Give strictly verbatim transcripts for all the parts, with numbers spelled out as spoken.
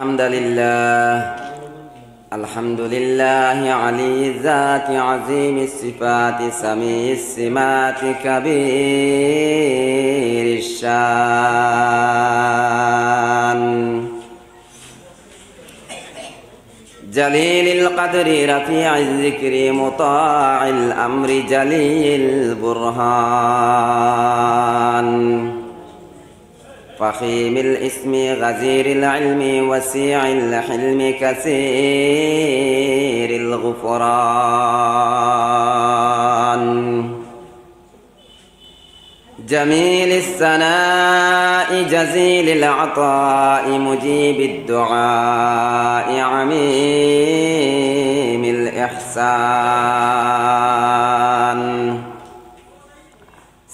الحمد لله. الحمد لله علي الذات عظيم الصفات سميع السمات كبير الشان جليل القدر رفيع الذكر مطاع الأمر جلي البرهان فخيم الاسم غزير العلم وسيع الحلم كثير الغفران جميل الثناء جزيل العطاء مجيب الدعاء عميم الإحسان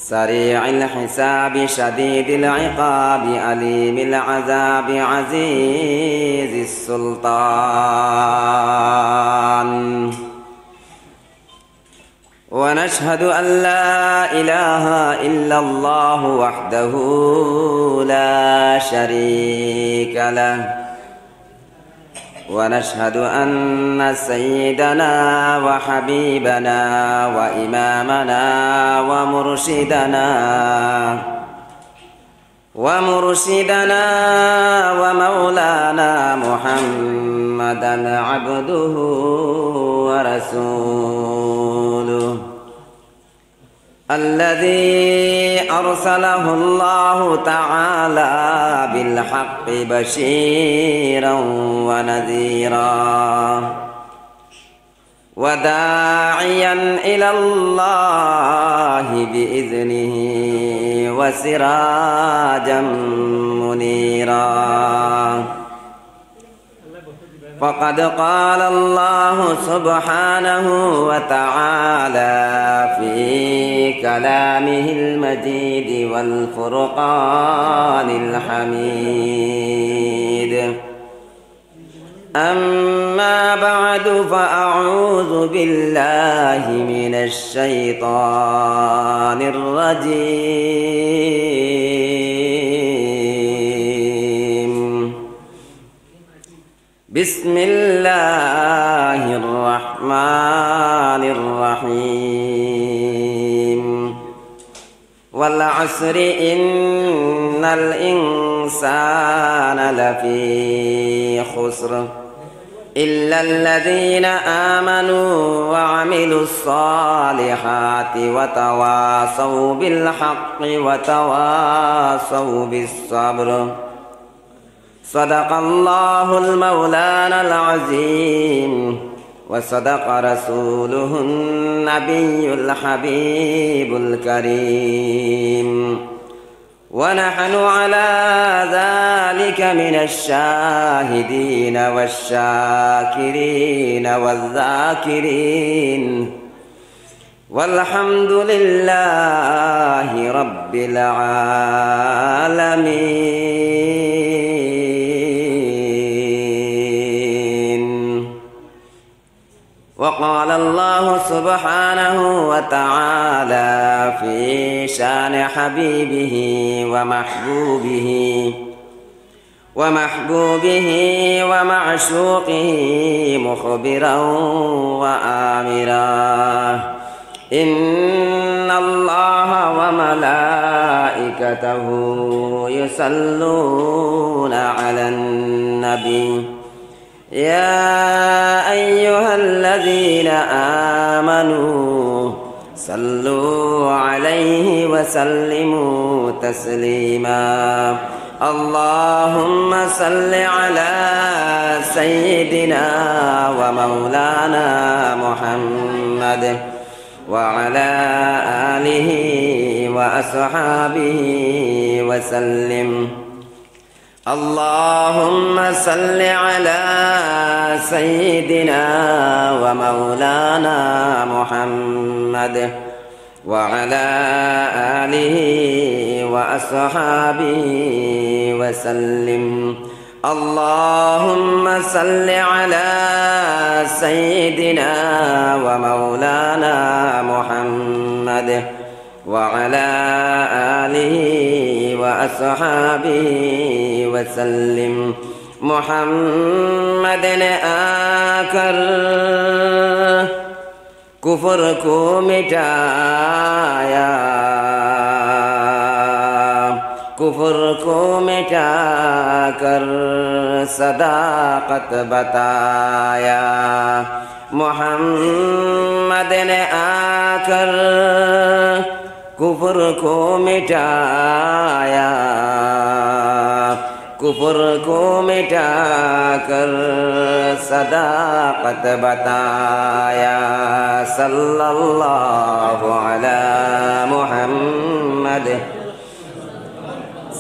سريع الحساب شديد العقاب أليم العذاب عزيز السلطان. ونشهد أن لا إله إلا الله وحده لا شريك له، ونشهد أن سيدنا وحبيبنا وإمامنا ومرشدنا ومرشدنا ومولانا محمدا عبده ورسوله الذي أرسله الله تعالى بالحق بشيرا ونذيرا وداعيا إلى الله بإذنه وسراجا منيرا. فقد قال الله سبحانه وتعالى في كلامه المجيد والفرقان الحميد. أما بعد، فأعوذ بالله من الشيطان الرجيم. بسم الله الرحمن الرحيم. والعصر إن الإنسان لفي خسر إلا الذين آمنوا وعملوا الصالحات وتواصوا بالحق وتواصوا بالصبر. صدق الله المولانا العظيم وصدق رسوله النبي الحبيب الكريم. ونحن على ذلك من الشاهدين والشاكرين والذاكرين. والحمد لله رب العالمين. وقال الله سبحانه وتعالى في شان حبيبه ومحبوبه ومحبوبه ومعشوقه مخبرا وآمرا: إن الله وملائكته يصلون على النبي، يا أيها الذين آمنوا صلوا عليه وسلموا تسليما. اللهم صل على سيدنا ومولانا محمد وعلى آله وأصحابه وسلم. اللهم صل على سيدنا ومولانا محمد وعلى آله وأصحابه وسلم. اللهم صل على سيدنا ومولانا محمد وعلى آله وأصحابه وسلم. محمد نے آ کر کفر کو مٹایا، کفر کو مٹا کر صداقت بتایا۔ محمد نے آ کر کفر کو مٹایا، کفر کو مٹا کر صداقت بتایا۔ صلی اللہ علی محمد،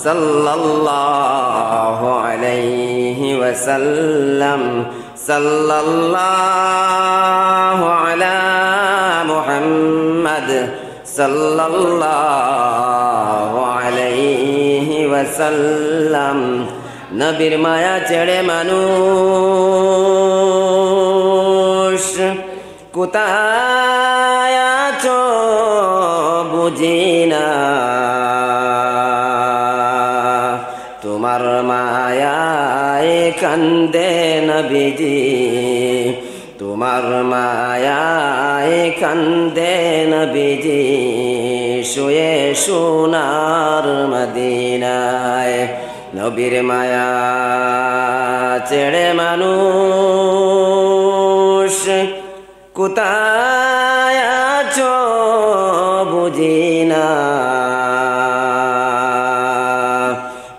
صلی اللہ علیہ وسلم، صلی اللہ علی محمد، সাল্লাল্লাহু আলাইহি ওয়াসাল্লাম। নবীর মায়া ছেড়ে মানুষ কোথায় আছো বুঝি না, তোমার মায়ায় কান্দে নবীজি, তোমার মায়ায় কান্দে নবীজি, শুয়ে সোনার মদিনায়। নবীর মায়া ছেড়ে মানুষ কোথায় আছো বুঝি না,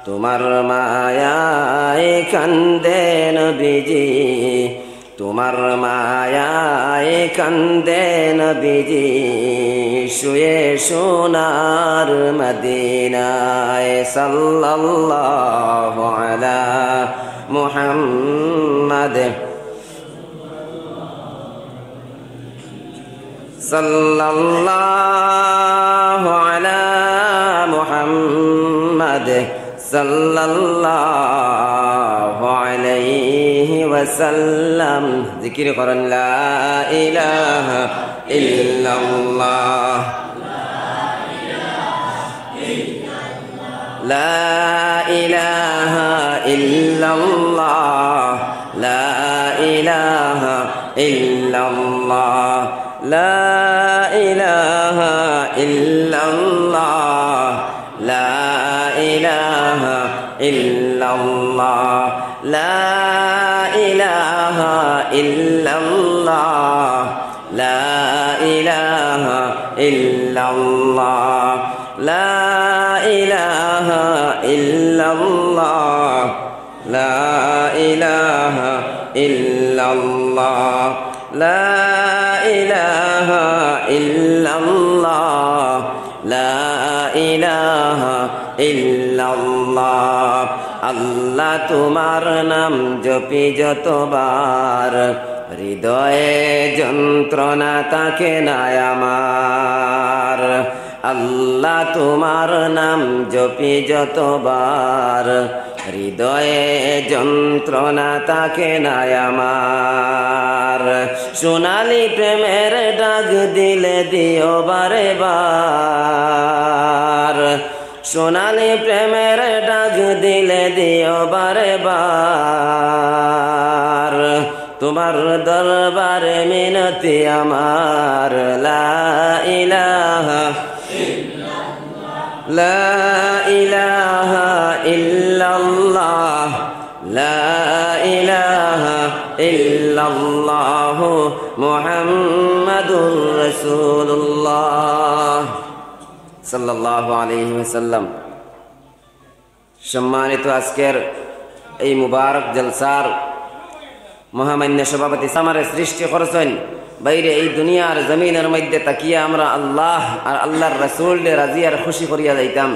তোমার মায়ায় কান্দে নবীজি, তোমার মায়ায় কান্দে নবীজি, শুয়ে সোনার মদিনায়। সাল্লাল্লাহু আলা মুহাম্মাদ, সাল্লাল্লাহু আলা মুহাম্মাদ, সাল্লাল্লাহু আলাইহি ওয়াসাল্লাম। জিকির করুন, লা ইলাহা ইল্লাল্লাহ। لا إله إلا الله، لا إله إلا الله، لا إله إلا الله، لا إله إلا الله، لا إله إلا الله، لا إله إلا الله، لا إله إلا الله، لا إله إلا الله، لا إله إلا الله، لا إله إلا الله। আল্লাহ তোমার নাম জপি যতবার, হৃদয়ে যন্ত্রণা থাকে না আমার। আল্লাহ তোমার নাম জপি যতবার, হৃদয়ে যন্ত্রণা থাকে না আমার। সোনালি প্রেমের ডাক দিলে দিও বারে বার, সোনালি প্রেমের ডাক দিলে দিও বারে বার। তোমার দরবারে মিনতি আমার, লা ইলাহা, লা ইলাহা ইল্লাল্লাহ, লা ইলাহা ইল্লাল্লাহু মুহাম্মাদুর রাসূলুল্লাহ। সাল্লাল্লাহু আলাইহি ওয়াসাল্লাম। সম্মানিত আজকের এই মুবারক জলসার মহামান্য সভাপতি, আমারে সৃষ্টি করছইন, বাইরে এই দুনিয়ার জমিনের মধ্যে থাকিয়া আমরা আল্লাহ আর আল্লাহর রাসূলরে রাজি আর খুশি করিয়া যাইতাম।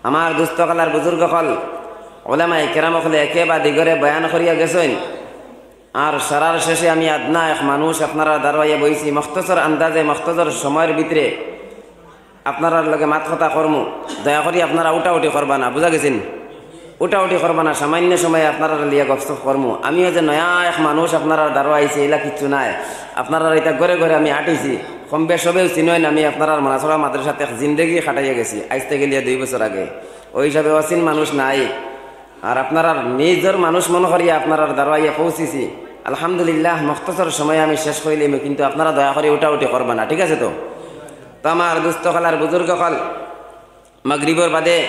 আমার দোস্ত অকল আর বুজুর্গ অকল, ওলামায়ে কেরাম অকলে একে বাদ ইগরে বয়ান করিয়া গেছইন। আর সারার শেষে আমি আদনা এক মানুষ আপনারার দারোয়াইয়া বইছি, মখতসর আন্দাজে, মখতসর সময়র ভিতরে আপনারার লগে মাত কথা করমু। দয়া করি আপনারা উঠাউঠি করবা না, বুঝা গেছে নি? উঠাউঠি করবা না, সামান্য সময়ে আপনারার লিয়া গপসপ করমু। আমিও যে নয়া এক মানুষ আপনারার দারোয়াইছি, ইলা কিচ্ছু নাই। আপনারার ইতা ঘরে ঘরে আমি আটিছি, কম বেশ সবেউ চিনইন, আমি আপনারার মনাছড়া মাদ্রাসাত এক জিন্দেগি কাটাইয়া গেছি, আইজ থাকি লিয়া দুই বছর আগে। ওই হিসাবে অচিন মানুষ নাই। আর আপনারার নিজর মানুষ মনো করিয়া আপনারার দ্বারো আইয়া পৌঁছিছি। আলহামদুলিল্লাহ, মুখতসর সময়ে আমি শেষ করিলিমু, কিন্তু আপনারা দয়া করি উঠাউঠি করবা না, ঠিক আছে তো? তো আমার দুস্ত অকল আর বুজুর্গ অকল, মাগরিবর বাদে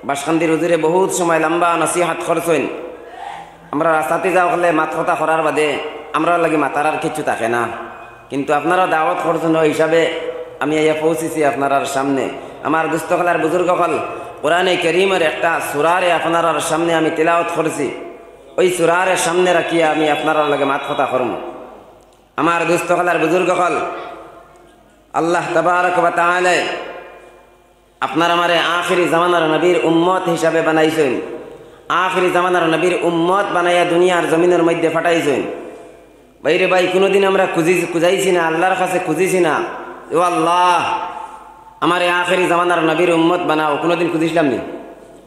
বাসকান্দির হুজুরে বহুত সময় লম্বা নসিহত করছইন। আমরা রাস্তাত যাওয়া অইলে মাত কথা করার বাদে আমরার লাগি মাতার আর কিচ্ছু থাকে না, কিন্তু আপনারা দাওয়াত করছইন, অউ হিসাবে আমি আইয়া পৌঁছিছি আপনারার সামনে। আমার দুস্ত অকল আর বুজুর্গ অকল, কোরআনে করিমর একটা সূরারে আপনারার সামনে আমি তিলাওয়াত করছি, অউ সূরারে সামনে রাখিয়া আমি আপনারার লগে মাত কথা করমু। আমার দুস্ত অকল আর বুজুর্গ অকল, আল্লাহ তাবারক ওয়া তাআলায় আপনার আমারে আখেরি জামানার নবীর উম্মত হিসাবে বানাইছইন। আখেরি জামানার নবীর উম্মত বানাইয়া দুনিয়ার জমিনর মধ্যে পাঠাইছইন। ভাইরে ভাই, কুনুদিন আমরা খুজি-, খুজাইছি না, আল্লাহর কাছে খুজিছি না, "ও আল্লাহ, আমারে আখেরি জামানার নবীর উম্মত বানাও", কুনুদিন খুজিছিলাম নি?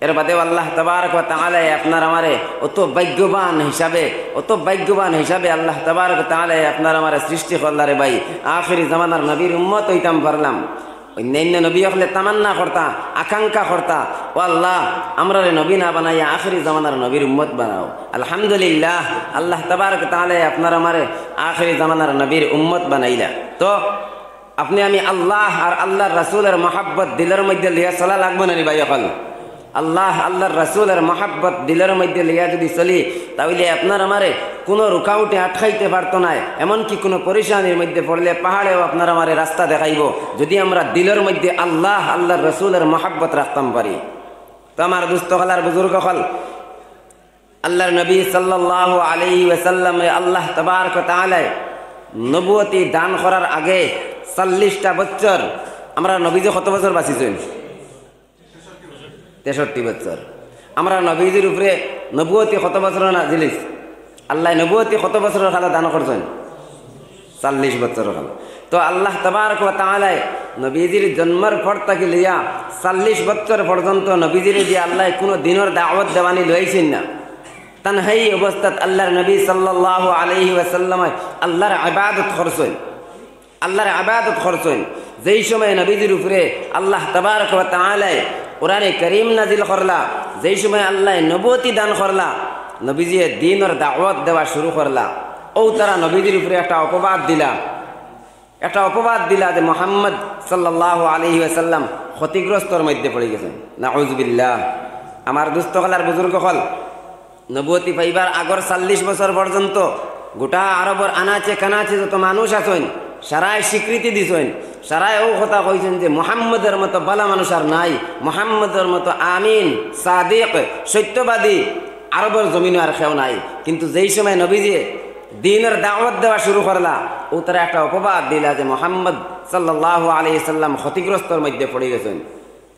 এর বাদেও আল্লাহ তাবারক ওয়া তাআলায় আপনার আমারে অত ভাগ্যবান হিসাবে, অত ভাগ্যবান হিসাবে আল্লাহ তাবারক ওয়া তাআলায় আপনার আমারে সৃষ্টি করলা রে ভাই, আখেরি জামানার নবীর উম্মত অইতাম পারলাম। অইন্যান্য নবী অকলে তামান্না করতা, আকাঙ্ক্ষা করতা, "ও আল্লাহ, আমরারে নবী না বানাইয়া আখেরি জামানার নবীর উম্মত বানাও।" আলহামদুলিল্লাহ, আল্লাহ তাবারক তাআলায় আপনার আমারে আখেরি জামানার নবীর উম্মত বানাইলা। তো আপনে আমি আল্লাহ আর আল্লাহর রাসূলর মহব্বত দিলর মধ্যে লইয়া চলা লাগবো না নি ভাই অকল? আল্লাহ, আল্লাহর রাসূলর মহব্বত দিলর মধ্যে লইয়া যুদি চলি, তাইলে আপনার আমারে কুনু রুকাউটে আটকাইতে পারতো নায়। এমনকি কুনু পরেশানির মধ্যে পড়লে পাহাড়েও আপনার আমারে রাস্তা দেখাইবো, যুদি আমরা দিলর মধ্যে আল্লাহ, আল্লাহর রাসূলর মহব্বত রাখতাম পারি। তো আমার দুস্ত অকল আর বুজুর্গ অকল, আল্লাহর নবী সাল্লাল্লাহু আলাইহি ওয়াসাল্লামরে আল্লাহ তাবারক ওয়া তাআলায় নবুয়তি দান করার আগে চল্লিশটা বছর, আমরা নবীজি কত বছর বাঁচিছইন? তেষট্টি বছর। আমরা নবীজির উপরে নবুয়তি কত বছর নাজিল অইছে? আল্লাহ নবুয়তি কত বছরর কালো দান করছইন? চল্লিশ বছরর কালো। তো আল্লাহ তাবারক ওয়া তাআলায় নবীজির জন্মর পর থাকি লইয়া চল্লিশ বছর পর্যন্ত নবীজিরে দিয়া আল্লাহ কুনু দিনর দাওয়াত দেওয়ানি লইছইন না। তানহাই অবস্থাত আল্লাহর নবী সাল্লাল্লাহু আলাইহি ওয়াসাল্লামে আল্লাহর ইবাদত করছইন। আল্লাহর ইবাদত করছইন। যেই সময় নবীজির উপরে আল্লাহ তাবারক ওয়া তাআলায় কোরআনে করিম নাজিল করলা, যেই সময় আল্লাহ নবুয়তি দান করলা, নবীজিয়ে দিনর দাওয়াত দেওয়া শুরু করলা, অউ তারা নবীজির উপরে একটা অপবাদ দিলা, একটা অপবাদ দিলা যে মুহাম্মদ সাল্লাল্লাহু আলাইহি ওয়াসাল্লাম ক্ষতিগ্রস্তর মধ্যে পড়ি গেছইন। নাউজুবিল্লাহ। আমার দুস্ত অকল আর বুজুর্গ অকল, নবুয়তি পাইবার আগর চল্লিশ বছর পর্যন্ত গোটা আরবর আনাচে কানাচে যত মানুষ আছইন, সারায় স্বীকৃতি দিছইন, সারায় অউ কথা কইছইন যে মুহাম্মদর মতো ভালা মানুষ আর নাই, মুহাম্মদর মতো আমিন, সাদিক, সত্যবাদী আরবর জমিনো আর কেউ নাই। কিন্তু যেই সময় নবীজিয়ে দিনর দাওয়াত দেওয়া শুরু করলা, অউ তারা একটা অপবাদ দিলা যে মুহাম্মদ সাল্লাল্লাহু আলাইহি ওয়াসাল্লাম ক্ষতিগ্রস্তর মধ্যে পড়ি গেছইন।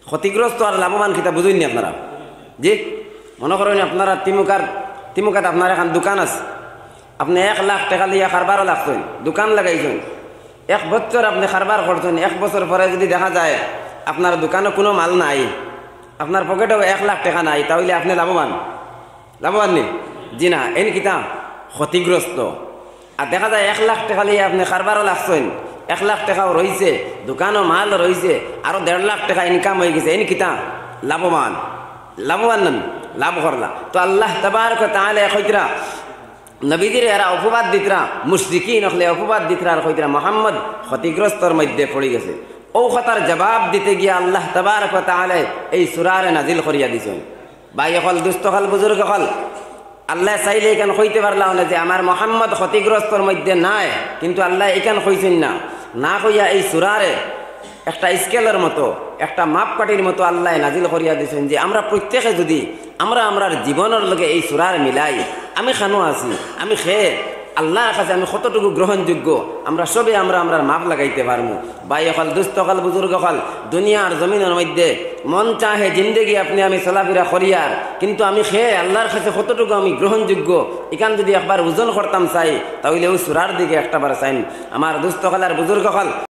ক্ষতিগ্রস্ত আর লাভবান কিতা বুঝইন নি আপনারা? জি, মনো করইন আপনারা তিমুকার, তিমুকাত আপনার একখান দোকান আছে, আপনে এক লাখ টেকা লইয়া কারবারো লাগছইন, দোকান লাগাইছইন, এক বছর আপনে কারবার করছইন, এক বছর পরে যুদি দেখা যায় আপনার দোকানো কুনু মাল নাই, আপনার পকেটেও এক লাখ টেকা নাই, তাইলে আপনে লাভবান? লাভবান নি? জি না, এইন কিতা? ক্ষতিগ্রস্ত। আর দেখা যায় এক লাখ টেকা লইয়া আপনে কারবারো লাগছইন, এক লাখ টেকাও রইছে, দোকানো মাল রইছে, আরো দেড় লাখ টেকা income অইগেছে, এইন কিতা? লাভবান। লাভবান না নি? লাভ করলা। তো আল্লাহ তাবারক ওয়া তাআলায় কইতরা, নবীজিরে এরা অপবাদ দিতরা, মুশরিকিন অকলে অপবাদ দিতরা আর কইতরা, "মুহাম্মদ ক্ষতিগ্রস্তর মধ্যে পড়ি গেছে।" অউ কথার জবাব দিতে গিয়া আল্লাহ তাবারক ওয়া তাআলায় এই সূরারে নাজিল করিয়া দিছইন। ভাই অকল, দুস্ত অকল, বুজুর্গ অকল, আল্লায় চাইলে ইখান কইতে পারলা অনে যে আমার মুহাম্মদ ক্ষতিগ্রস্তর মধ্যে নাই, কিন্তু আল্লায় ইখান কইছইন না। না কইয়া এই সূরারে একটা স্কেলর মতো, একটা মাপকাঠির মতো আল্লায় নাজিল করিয়া দিছইন যে আমরা প্রত্যেকে যুদি আমরা আমরার জীবনর লগে এই সূরার মিলাই, আমি কানো আছি, আমি কে, আল্লাহর কাছে আমি কতটুকু গ্রহণযোগ্য, আমরা সবে আমরা আমরার মাপ লাগাইতে পারমু। ভাই অকল, দুস্ত অকল, বুজুর্গ অকল, দুনিয়ার জমিনর মধ্যে মন চাহে জিন্দেগি আপনে আমি চলাফিরা করিয়ার, কিন্তু আমি কে, আল্লাহর কাছে কতটুকু আমি গ্রহণযোগ্য, ইখান যুদি একবার ওজন করতাম চাই, তাইলে অউ সূরার দিকে একটাবার চাইন। আমার দুস্ত অকল আর বুজুর্গ অকল,